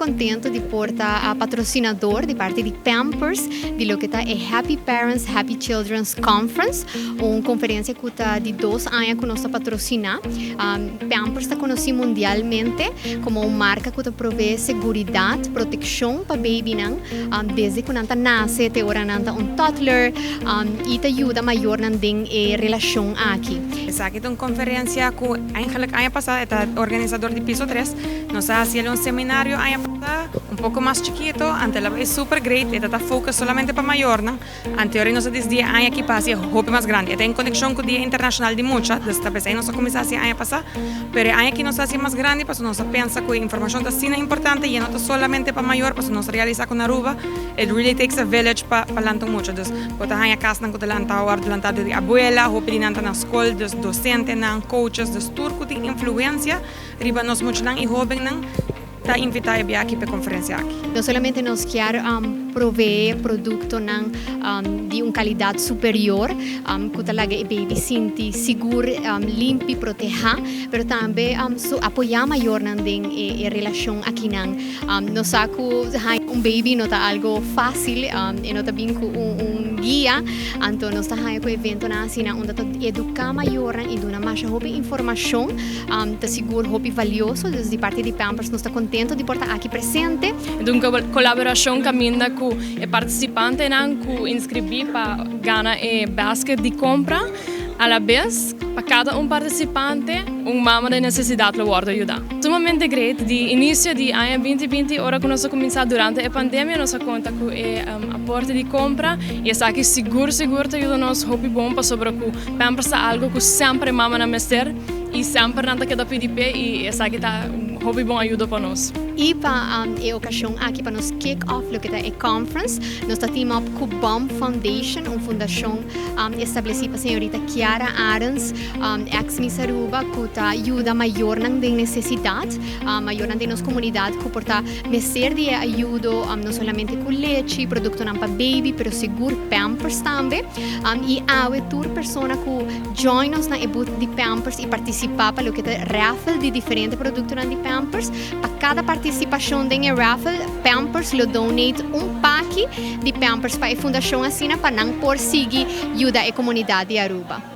contento di por ta patrocinador di parti di Pampers di loke ta e Happy Parents Happy Children's Conference, un conferencia cu ta di 2 aña cu nos ta patrocina. Pampers ta conoci mundialmente como un marca cu ta provee seguridad, proteccion pa babynan desde cu nan ta nace te ora nan ta un toddler y ta yuda mayornan den e relacion aki. Esaki ta un conferencia cu eigenlijk aña pasa ta organisador di Piso 3. Nos a haci un seminario aña pasa, un poco mas chikito, anto el a super great, e ta focus solamente pa mayornan. Anto nos a dicidi aña aki pa haci hopi mas grandi. E tin conexion cu Dia Internacional di Mucha, dus talbes nos a cuminsa aña pasa, pero aña aki nos a haci mas grandi, pasobra nos a pensa cu e informacion ta asina importante y no ta solamente pa mayor, pasobra nos a realisa cu na Aruba, it really takes a village pa lanta mucha. Dus bo ta haya casnan cu ta lanta awor lanta di abuela, hopi di nan ta na scol, dus docentenan, coaches, dus tur cu tin influencia riba nos muchanan y hobennan ta invita e aki pa e conferencia aki. No solamente nos kier provee productonan di un calidad superior, cu ta laga e baby sinti sigur, limpi, proteha, pero tambe so apoya mayornan den e relacion akinan. Nos sa cu un baby no ta algo facil, y no ta bin cu un guia, anto nos ta haya cu eventonan asina unda ta educa mayornan y duna mas hopi informacion, ta sigur hopi valioso. Dus di parti di Pampers nos ta contento di por ta aki presente. Anto, un colaboracion caminda cu e participantenan cu inscribi pa gana e basket di compra, a la vez, pa cada un participante, un mama di necesidad lo wordo yuda. Sumamente great, di inicio di aña 2020, ora cu nos a cuminsa durante e pandemia, nos a conta cu e aporte di compra y esaki sigur sigur ta yuda nos hopi bon, pasobra cu Pampers ta algo cu semper mamanan mester y semper nan ta keda pidi p'e y esaki ta hopi bon ayuda pa nos. Y pa e ocasion aki pa nos kick off loke ta e conference, nos ta team up cu Bomb Foundation, un fundacion estableci pa señorita Chiara Arens, ex Miss Aruba, cu ta yuda mayornan den necesidad, mayornan den nos comunidad cu por ta mester di ayudo, no solamente cu lechi, productonan pa baby, pero sigur Pampers tambe. Y awe tur persona cu join nos na e booth di Pampers y participa pa loke ta raffle di diferente productonan di Pampers, pa cada participacion den e raffle, Pampers lo donate un paki di Pampers pa e fundacion asina pa nan por sigui yuda e comunidad di Aruba.